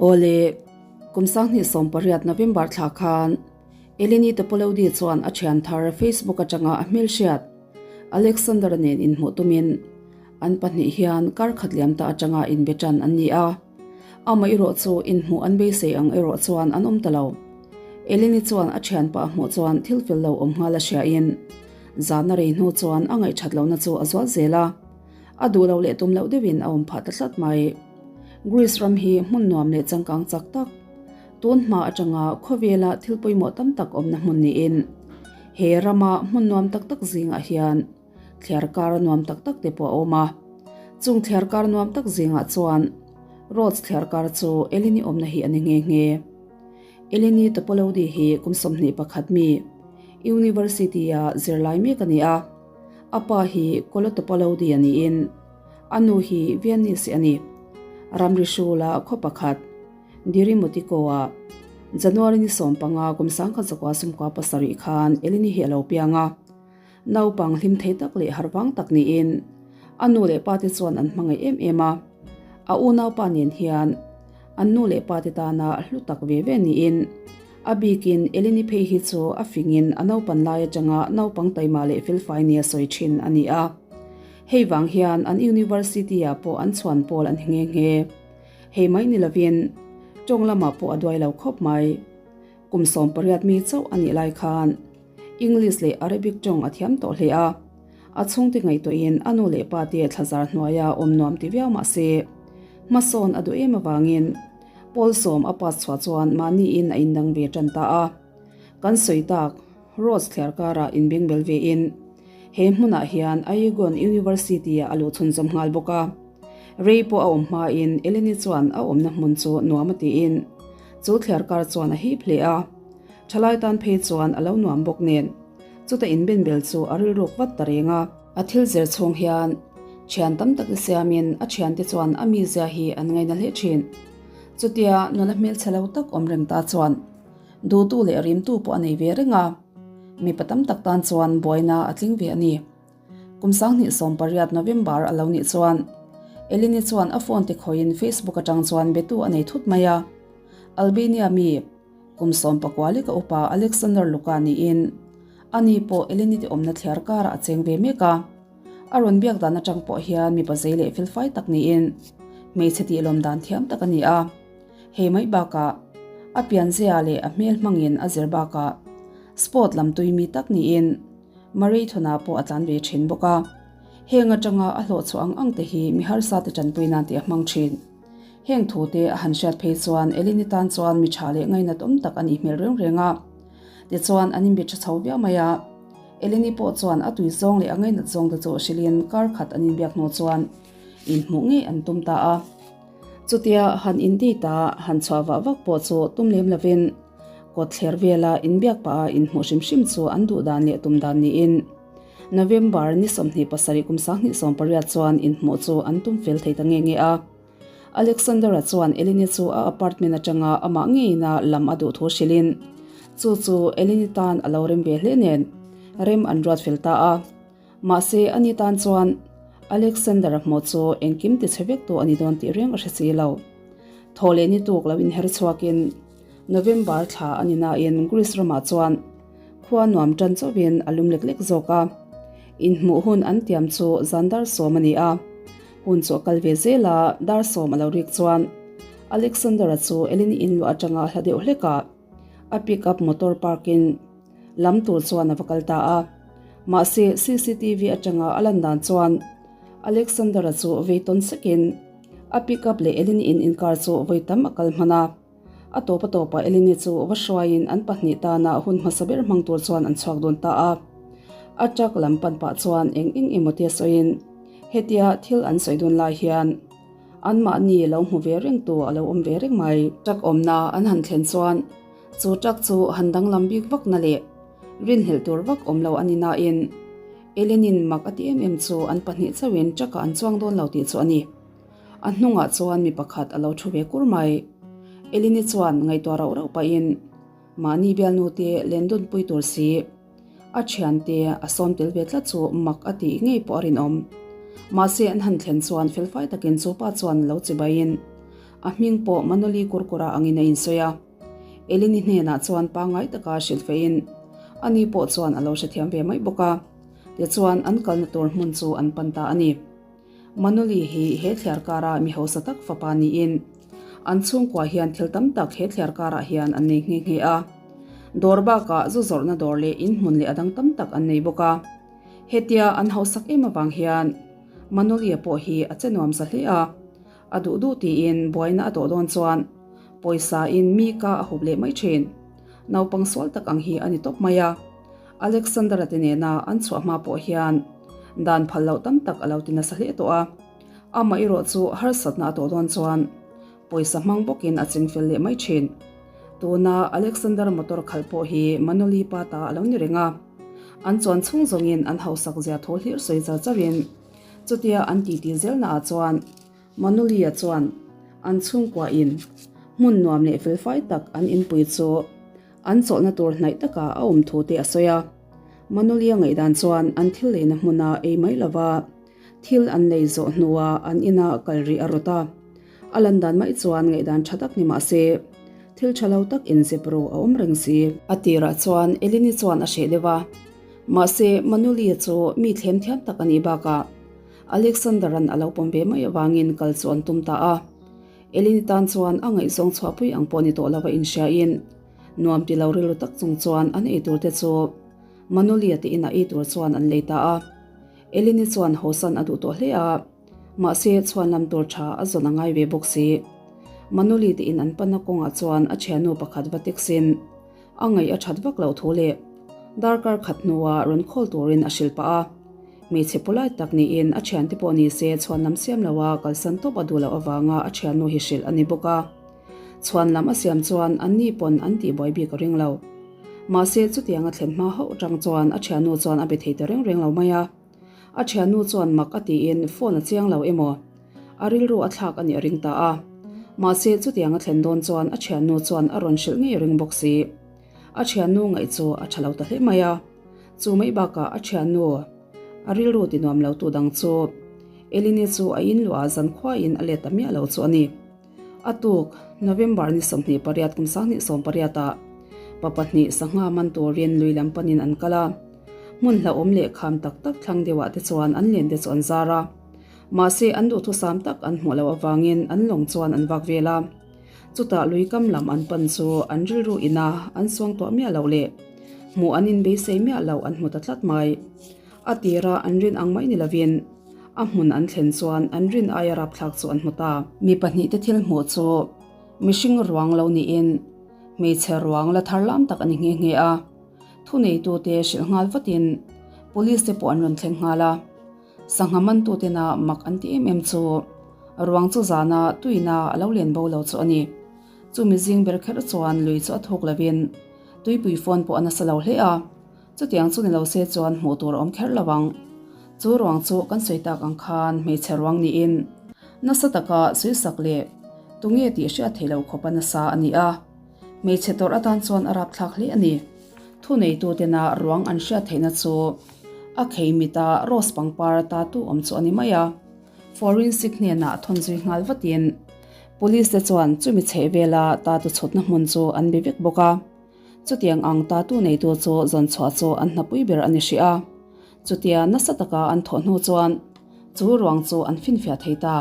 Awle, kum 2018 November thla khan Eleni Topolodi chuan a thian thar Facebook atanga a hmelhriat Alexander-a nen inhmuh tumin an pahnih hian kar khat liam ta atanga inbe tan an ni a. Amaherawh chu inhmuh an beisei ang erawh chuan an awm ta lo. Eleni chuan a thianpa a hmuh chuan thil fel lo awm nghal a hriain zan a rei hnu chuan a ngaihthat lohna chu a zual zel a. A duh loh leh tum loh deuhin a awm phah ta tlat mai. Greece ram hi hmun nuam leh changkang chak tak, tun hma atanga khawvela thil pawimawh tam tak awmna hmun niin he rama hmun nuam tak tak zingah hian thliar kar nuam tak tak te pawh a awm a. Chung thliar kar nuam tak zingah chuan Rhodes thliar kar chu Eleni awmna hi a ni nghe nghe. Eleni Topolodi hi kum 21 mi University-a zirlai mek a ni a. A pa hi Kolotopolodi a niin a nu hi Viennese a ni. Ramri hrula khaw pakhat Dirimotiko-ah January ni 15 kum 1997 khan Eleni hi a lo piang a. Naupang hlim thei tak leh harvang tak niin a nu leh pa te chuan an hmangaih em em a. A unaupa nen hian an nu leh pa te tana hlu tak ve ve niin a bikin Eleni phei hi chu a fingin a naupan lai atanga naupang taima leh felfai nia sawi thin a ni a. Hei vang hian an university-ah pawh an chhuan pawl an nghe nghe. Hei mai ni lovin tawng lamah pawh a duai lo khawp mai. Kum 18 mi chauh a nih lai khan English leh Arabic tawng a thiam tawh hle a. A chhungte ngaihtuahin a nu leh pa te thlazar hnuaia awm nuam ti viau mah se, hmasawn a duh em avangin Pawl sawm a pass chhuah chuan mahniin a indang ve tan ta a. Kan sawi tak Rhodes thliar karah inbengbel vein he hmunah hian Aegon University-ah a luh chhunzawm nghal bawk a. Rei pawh a awm hmain Eleni chuan a awmna hmun chu nuam a tiin chu thliar kar chuan a hip hle a. Thalai tan phei chuan a lo nuam bawk nen chuta inbenbel chu a rilruk vat ta reng a. A thil zir chhung hian thian tam tak i siamin a thiante chuan a mizia hi an ngaina hle thin. Chutia nula hmelchhe lo tak awm reng ta chuan duhtu leh rimtu pawh a nei ve reng a, mipa tam tak tan chuan buaina a tling ve a ni. Kum 2018 November a lo nih chuan Eleni chuan a phone te khawiin Facebook atang chuan betu a nei thut mai a. Albania mi kum 19 leka upa Alexander Luka niin ani pawh Eleni te awmna thliar karah a cheng ve mek a. A rawn biak dan atang pawh hian mipa zei leh felfai tak niin hmeichhe tihlawm dan thiam tak a ni a. Hei mai bakah a pianzia leh a hmel hmangin a zir bakah sport lam tui mi tak niin marathon-ah pawh a tlan ve thin bawk a. Heng atanga a hlawh chhuah ang ang te hi mi harsa te tanpui nan tih a hmang thin. Heng thu te a han hriat phei chuan Eleni tan chuan mi tha leh ngainat awm tak a nih hmel reng reng a. Tichuan an inbe tha chho viau mai a. Eleni pawh chuan a tui zawng leh a ngainat zawng te chu hrilhin kar khat an inbiak hnu chuan inhmuh ngei an tum ta a. Chutia han indate a han chhuah vah vak pawh chu tum lem lovin kawtthler vela inbiak pah a inhmuh hrim hrim chu an duh dan leh tum dan niin November ni 27 kum 2018 chuan inhmuh chu an tum fel thei ta nge nge a. Alexander-a chuan Eleni chu a apartment atanga amah ngeina lam a duh thu hrilhin chu chu Eleni tan a lo rem ve hle nen rem an ruat fel ta a. Mahse ani tan chuan Alexander-a hmuh chu engkim ti chhe vek tu a ni dawn tih reng a hre si lo. Thaw leh ni tuk lo inher chhuakin November thla a ni nain Greece ramah chuan khua nuam tan chauhin a lum lek lek zawk a. Inhmuh hun an tiam chu zan dar sawm a ni a. Hun chu a kal ve zel a, dar sawm a lo rik chuan Alexander-a chu Eleni inluah atanga hla deuh hlekah a pick up motor park-in lam tur chuan a va kal ta a. Mahse CCTV atanga a lan dan chuan Alexander-a chu vei tawn sekin a pick up leh Eleni in inkar chu vawi tam a kal hman a. A tawp a tawpah Eleni chu va hruaiin an pahnih tana hun hmasa ber hmang tur chuan an chhuak dawn ta a. A truck lam pan pah chuan eng eng emaw te sawiin hetia thil an sawi dawn lai hian anmahni lo hmu ve reng tu a lo awm ve reng mai. Truck awmna an han thlen chuan chu truck chu han danglam bik vak na leh rinhlelh tur vak awm lo a ni nain Eleni'n mak a ti em em chu an pahnih chauhin truck-ah an chuang dawn lo tih chu a ni. A hnungah chuan mi pakhat a lo thu ve kur mai. Eleni chuan ngaihtuah rauh rauh pahin mahni bialnu te len dunpui tur si a thiante a sawm tel ve tlat chu mak a tih ngei pawh a rinawm. Mahse an han thlen chuan felfai takin chu pa chuan lo chibaiin. A hming pawh Manoli Kurkura angin a insawi a. Eleni hnenah chuan pangngai taka hrilh feiin ani pawh chuan a lo hrethiam ve mai bawk a. Tichuan an kalna tur hmun chu an pan ta a ni. Manoli hi he thliar kara mi hausa tak fapa niin an chhungkua hian thil tam tak he thliar karah hian an nei nghe nghe a. Dawr bakah zu zawrhna dawr leh in hmun leh a dang tam tak an nei bawk a. Hetia an hausak em avang hian Manolia pawh hi a che nuam za hle a. A duh duh tiin buaina a tawh dawn chuan pawisa in mi ka a hup leh mai thin. Naupang sual tak ang hi a ni tawp mai a. Alexander-a te nena an chhuah hma pawh hian dan phal loh tam tak a lo ti nasa hle tawh a. Amah erawh chu harsatna a tawh dawn chuan pawisa hmang bawkin a ching fel leh mai thin. Tuna Alexander motor khalh pawh hi Manoli pa ta a lo ni reng a. An chuan chhung zawngin an hausak zia thaw hlir sawi char charin chutia an titi zelnaah chuan Manoli-a chuan an chhungkuahin hmun nuam leh felfai tak an inpui chu An chawlhna tur hnaih takah a awm thu te a sawi a. Manolia ngaihdan chuan an thil leina hmuna ei mai lova thil an lei zawh hnua an ina kal rih a rawt a. A lan dan mai chuan ngaihdan tha tak ni mah se, thil tha lo tak inzep ru a awm reng si. A tirah chuan Eleni chuan a hreh deuh a, mahse Manolia chu mi thlem thiam tak a nih bakah Alexander-a'n a lo pawm ve mai avangin kal chu an tum ta a. Eleni tan chuan a ngaihzawng chhuahpui ang pawh ni tawh lova inhriain nuam ti lo rilru tak chung chuan an ei tur te chu Manolia te inah ei tur chuan an lei ta a. Eleni chuan hawsan a duh tawh hle a, mahse chhuan lam tur tha a zawn a ngai ve bawk si. Manoli te in an panna kawngah chuan a thiannu pakhat va text-in A ngaih a that vak loh thu leh darkar khat hnua rawn call turin a hrilh pah a. Hmeichhe polite tak niin a thiante pawh ni se chhuan lam siam loha kalsan tawp a duh loh avanga a thiannu hi hrilh a ni bawk a. Chhuan lam a siam chuan an ni pawn an tihbuai bik a ring lo. Mahse chutiang a thlen hma hauh atang chuan a thiannu chuan a be thei ta reng reng lo mai a. A thiannu chuan mak a tiin phone a chiang lo emaw a rilru a thlak a nih a ring ta a. Mahse chutiang a thlen dawn chuan a thiannu chuan a rawn hrilh ngei ring bawk si. A thiannu ngaih chu a tha lo ta hle mai a. Chu mai bakah a thiannu a rilru ti nuam lo tu dang chu Elini chu a inluah zankhuain a let ta miah lo chu a ni. A tuk, November ni 28 kum 2018 ah pa pahnih sangha man turin lui lam panin an kal a. Hmun hlauhawm leh kham tak tak thlang deuhah te chuan an len te chu an zar a. Mahse an duhthusam tak an hmuh loh avangin an lawng chuan an vak vel a. Chutah lui kam lam an pan chu an rilru ina an suangtuah miah loh leh hmuh an inbeisei miah loh an hmu ta tlat mai. A tira an rin ang mai ni lovin a hmun an thlen chuan an rin aia rapthlak chu an hmu ta. Mi pahnihte thil hmuh chu mihring ruang lo niin hmeichhe ruang la thar lam tak a ni nghe nghe a. Thuneitute hrilh nghal vatin police te pawh an rawn thleng nghal a. Sangha mantutena mak an ti em em chu ruang chu zana tuina a lo len bo lo chu a ni. Chumi zing ber kher chuan lui chu a thuk lovin tuipui phone pawh a nasa lo hle a. Chutiang chu ni lo se chuan hmuh tur a awm kher lo ang. Chu ruang chu kan sawi tak ang khan hmeichhe ruang niin nasa taka suisak leh tunge tih hriat theih loh khawpa nasa a ni a. Hmeichhe tawrh atan chuan a rapthlak hle a ni. Thuneitutena ruang an hriat theihna chu a khei mita rose pangpar tatu awm chu a ni mai a. Forensic hnenah thawn zui nghal vatin Police te chuan chumi chheh vela tatu chhutna hmun chu an be vek bawk a. Chutiang ang tatu neitu chu zawn chhuah chu an hnapui ber a ni hrih a. Chutia nasa taka an thawh hnu chuan chu ruang chu an finfiah thei ta.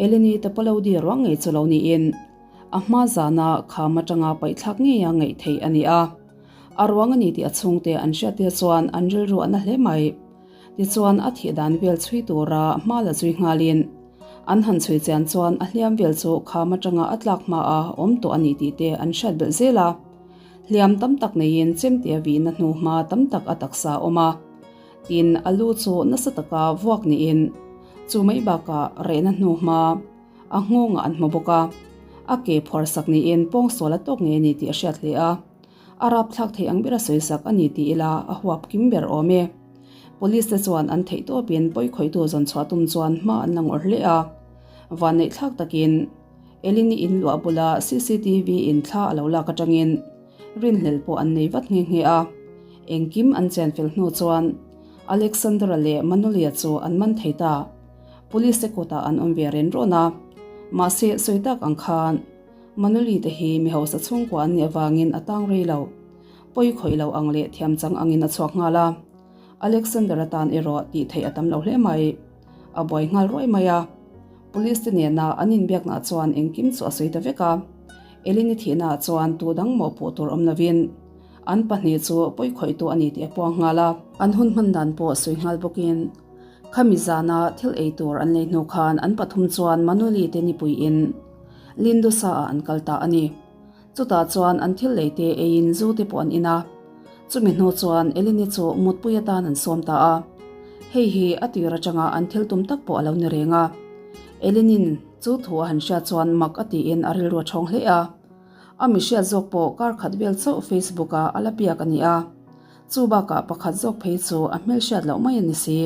Eleni Topolodi ruang ngei chu lo niin a hma zana kham atanga paihthlak ngeia ngaih theih a ni a. A ruang a ni tih a chhungte an hriat tir chuan an rilru a na hle mai. Tichuan a thih dan vel chhui tura hma la zui nghalin an han chhui chian chuan a hliam vel chu kham atanga a tlak hma a awm tawh a ni tih te an hriat belh zel a. Hliam tam tak neiin chemte vihna hnu hma tam tak a taksa a awm a. Tin, a lu chu nasa taka vuak niin chu mai bakah rehna hnu hma a nghawngah an hmu bawk a. A ke phuar sak niin pawngsual a tawk ngei a ni tih a hriat hle a. A rapthlak thei ang bera sawi sak a ni tih ila a huap kim ber awm e. Police te chuan an theih tawpin pawikhawihtu zawn chhuah tum chuan hma an la ngawrh hle a. Vanneihthlak takin Elini in luah bula cctv in thla a lo lak atangin rinhlelh pawh an nei vat nghe nghe a. Engkim an chen fel hnu chuan Alexandra leh Manolia chu an man thei ta. Police te kutah an awm ve ren rawn a. Mahse, sawi tak ang khan Manoli te hi mi hausa chhungkua an nih avangin a tang rei lo. Pawi khawih lo ang leh thiam chang angin a chhuak nghal a. Alexander atan erawh tih theih a tam lo hle mai. A buai nghal ruai mai a. Police te nena an inbiaknaah chuan engkim chu a sawi ta vek a. Eleni thihnaah chuan tu dang mawhpuh tur awm lovin an pahnih chu pawi khawihtu a ni tih a puang nghal a. An hun hman dan pawh sawi nghal bawkin khami zana thil ei tur an lei hnu khan an pathum chuan Manoli te nipuiin Lindosa ah an kal ta a ni. Chutah chuan an thil lei te eiin zu te pawh an in a. Chumi hnu chuan Eleni chu mutpui atan an sawm ta a. Hei hi a tir atanga an thil tum tak pawh a lo ni reng a. Eleni'n chu thu a han hriat chuan mak a tiin a rilru a thawng hle a. A mi hriat zawk pawh kar khat vel chauh Facebook ah a la biak a ni a. Chu bakah pakhat zawk phei chu a hmelhriat loh mai a ni si.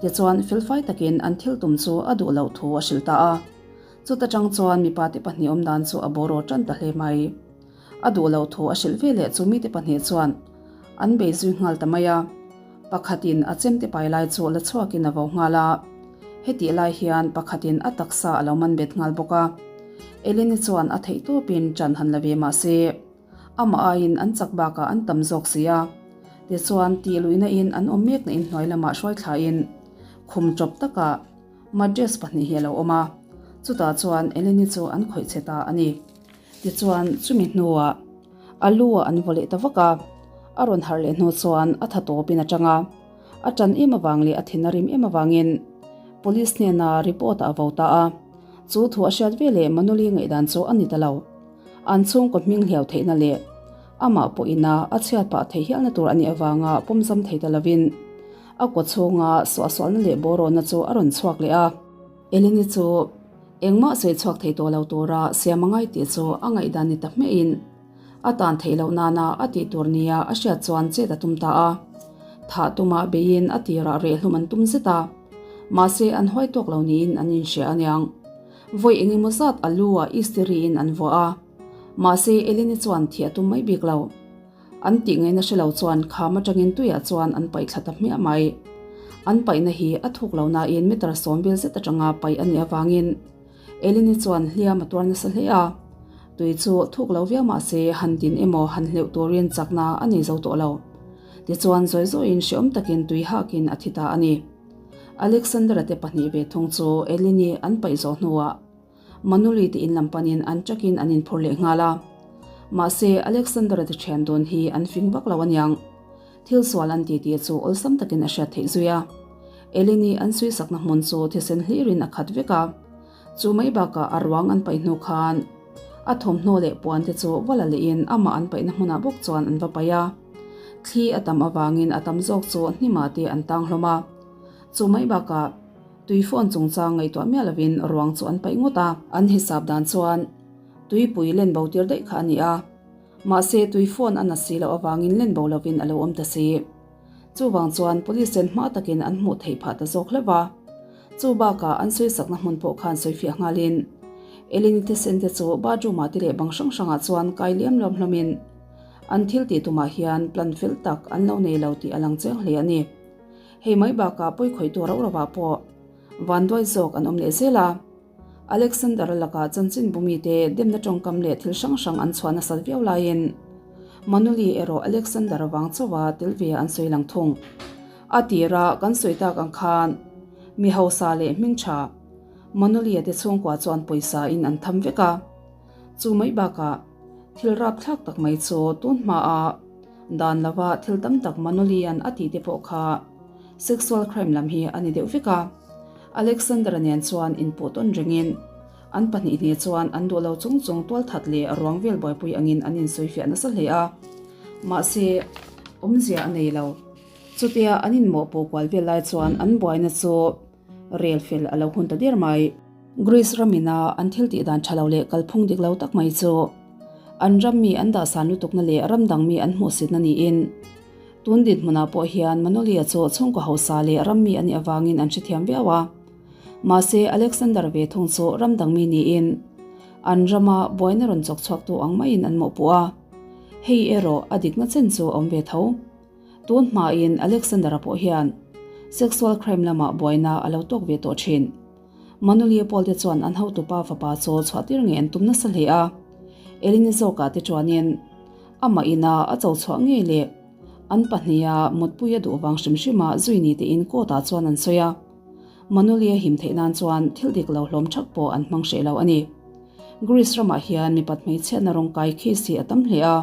Tichuan felfai takin an thil tum chu a duh loh thu a hrilh ta a. Chuta tang chuan mipa te pahnih awm dan chu a bawraw tan ta hle mai. A duh loh thu a hrilh ve leh chu mite pahnih chuan an bei zui nghal ta mai a. Pakhatin a chemte pai lai chu la chhuakin a vo nghal a. Hetih lai hian pakhatin a taksa a lo man bet nghal bawk a. Eleni chuan a theih tawpin ṭan han la ve mah se, amah aiin an chak bakah an tam zawk si a. Tichuan, tih luihna in an awm mekna inhnuai lamah hruai thlain khum ṭawp takah, Mattress pahnih hi a lo awm a, chutah chuan Eleni chu an khawih che ta a ni. Tichuan, chumi hnuah a lu ah an vaw leh ta vak a, a rawn harh leh hnu chuan a tha tawpin a tang a, a tan em avang leh a thin a rim em avangin Police hnena report ah a vo ta a. Chu thu a hriat ve leh Manoli ngaihdan chu a ni ta lo. An chhungkaw hming hliau theihna leh amah pawh ina a chhiat pah theih hialna tur a nih avanga pawmzam thei ta lovin a kaw chhunga suahsualna leh borawna chu a rawn chhuak leh a. Eleni chu engmah sawi chhuak thei tawh lo tura siam a ngai tih chu a ngaihdan ni ta hmehin a tan theih loh nana a tih tur nia a hriat chuan chet a tum ta a. Thah tuma beiin a tirah rehhlum an tum zet a, mahse an huai tawk lo niin an inhria aniang. Vawi engemaw zat a lu ah istiri in an vuah a, mahse Eleni chuan thih a tum mai bik lo. An tih ngaihna hre lo chuan kham atangin tuiah chuan an paih thla ta hmiah mai. An paihna hi a thuk lo nain meter sawm vel zet atanga paih a nih avangin Eleni chuan hliam a tuar nasa hle a. Tui chu thuk lo viau mahse han din emaw han hleuh turin chakna a nei zo tawh lo. Tichuan zawi zawiin hreawm takin tui hakin a thi ta a ni. Alexandra te pahnih ve thung chu Eleni an paih zawh hnuah Manuli te in lam panin an chakin an inphur leh nghal a. Mahse, Alexandra te thian dawn hi an fing vak lo aniang. Thil sual an ti tih chu awlsam takin a hriat theih zui a. Eleni an suisakna hmun chu thisen hlirin a khat vek a. Chu mai bakah a ruang an paih hnu khan a thawmhnaw leh puan te chu va la lehin amah an paihna hmunah bawk chuan an va paih a. Thli a tam avangin a tam zawk chu hnimah te an tang hlawm a. Chu mai bakah tui phone chungchang ngaihtuah miah lovin ruang chu an paih ngawt a. An hisap dan chuan tuipui len bo tir daih kha a ni a. Mahse tui phone a na si loh avangin len bo lovin a lo awm ta si. Chuvang chuan police ten hma takin an hmuh theih phah ta zawk hlauh a. Chu bakah an sawisakna hmun pawh khan sawifiah nghalin Eleni thisen te chu bathroom ah te leh bang hrang hrangah chuan kai liam luam hlawmin an thil tih tumah hian plan fel tak an lo nei lo tih a lang chiang hle a ni. Hei mai bakah pawikhawihtu rauh rauhah pawh vanduai zawk an awm leh zel a. Alexander-a lakah chanchin bumite demna tawngkam leh thil hrang hrang an chhuah nasat viau laiin Manoli erawh Alexander-a vang chauha tel ve an sawi lang thung. A tira kan sawi tak ang khan mi hausa leh hming tha Manoli-a te chhungkua chuan pawisa in an tham vek a. Chu mai bakah thil rapthlak tak mai chu tun hmaa dan lova thil tam tak Manoli-a'n a tih te pawh kha sexual crime lam hi a ni deuh vek a. Alexander-a nen chuan inpuh tawn rengin an pahnih hnih chuan an duh lo chung chung tualthat leh ruang vel buaipui angin an insawifiah nasa hle a. Mahse, awmzia a nei lo. Chutia an inmawhpuh kual vel lai chuan an buaina chu rel fel a lo hun ta der mai. Greece ramina an thil tih dan tha lo leh kalphung dik lo tak mai chu an ram mi an dahsan lutukna leh ram dang mi an hmuhsitna niin Tun dinhmunah pawh hian Manolia chu chhungkaw hausa leh ram mi a nih avangin an hrethiam viau a. Mahse, Alexander ve thung chu ram dang mi niin an rama buaina rawn chawk chhuaktu ang maiin an mawhpuh a. Hei erawh a dikna chen chu a awm ve tho. Tun hmain Alexander-a pawh hian sexual crime lamah buaina a lo tawk ve tawh thin. Manulia pawl te chuan an hotupa fapa chu chhuahtir ngei an tum nasa hle a. Elini zawkah te chuanin amah ina a cho chhuah ngei leh an pahniha mutpui a duh vang hrim hrima zui ni tein court ah chuan an sawi a. Manulia him theih nan chuan thil dik lo hlawm thak pawh an hmang hreh lo a ni. Greece ramah hian mipat hmeichhiatna rawngkai case hi a tam hle a.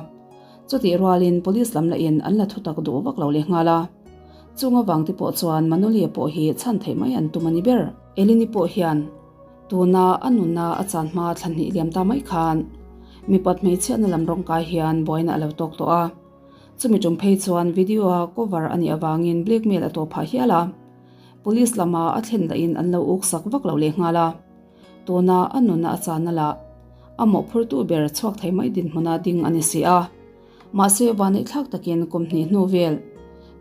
Chutih rualin police lam lahin an la thutak duh vak lo leh nghal a. Chung avang te pawh chuan Manulia pawh hi chhan theih mai an tum a ni ber. Elini pawh hian tuna a nunna a chan hma thla hnih liam ta mai khan mipat hmeichhiatna lam rawngkai hian buaina a lo tawk tawh a. Chumi tum phei chuan video a cover a nih avangin blackmail a tawh phah hial a. Police lama a thlen lahin an lo uk sak vak lo leh nghal a. Tuna a nunna a channa lah a mawhphurtu ber chhuak thei mai dinhmuna ding a ni si a. Mahse vaneihthlak takin kum hnih hnu vel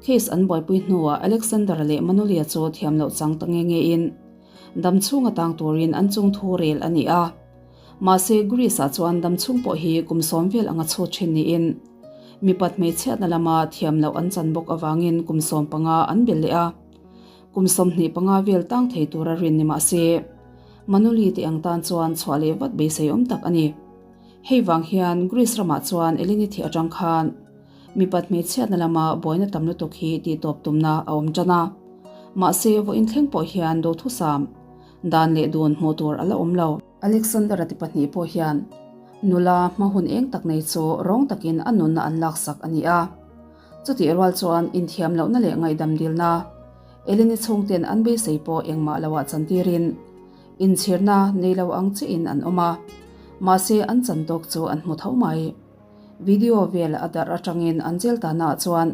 case an buaipui hnuah Alexander leh Manolia chu thiam loh chang ta nge nge in dam chhung atang turin an chung thu rel a ni a. Mahse Greece ah chuan dam chhung pawh hi kum sawm vel anga chhut thin niin mipat hmeichhiatna lama thiam loh an chan bawk avangin kum 15 an bel leh a. Kum 25 vel tang thei tura rin ni mahse Manoli te ang tan chuan chhuah leh vat beisei awm tak a ni. Hei vang hian Greece ramah chuan Eleni thih atang khan mipat hmeichhiatna lama buaina tam lutuk hi tihtawp tumna a awm tan a. Mahse, vawiin thleng pawh hian dothusam dan leh dun hmuh tur a la awm lo. Alexander-a ti pahnih pawh hian nula hma hun eng tak nei chu rawng takin a nunna an laksak a ni a. Chutih rual chuan inthiam lohna leh ngaihdam dilna Eleni chhungten an beisei pawh engmah loah chantirin Inchhirna nei lo ang chiahin an awm a, mahse an chan tawk chu an hmu tho mai. Video vel a darh atangin an jail tana ah chuan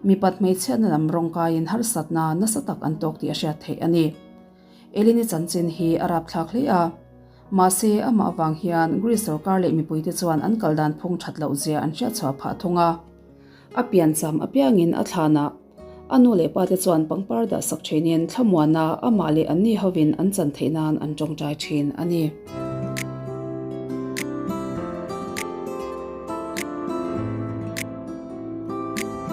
mipat hmeichhiatna lam rawng kaiin harsatna nasa tak an tawk tih a hriat theih a ni. Elini chanchin hi a rapthlak hle a, mahse amah avang hian Greece sorkar leh mipuite chuan an kal dan phung that loh zia an hriatchhuah phah thung a. A piancham apiangin a thlanah A nu leh pate chuan pangpar dah sak thinin thlamuana amah leh anni hovin an chan theih nan an tawngtai thin a ni.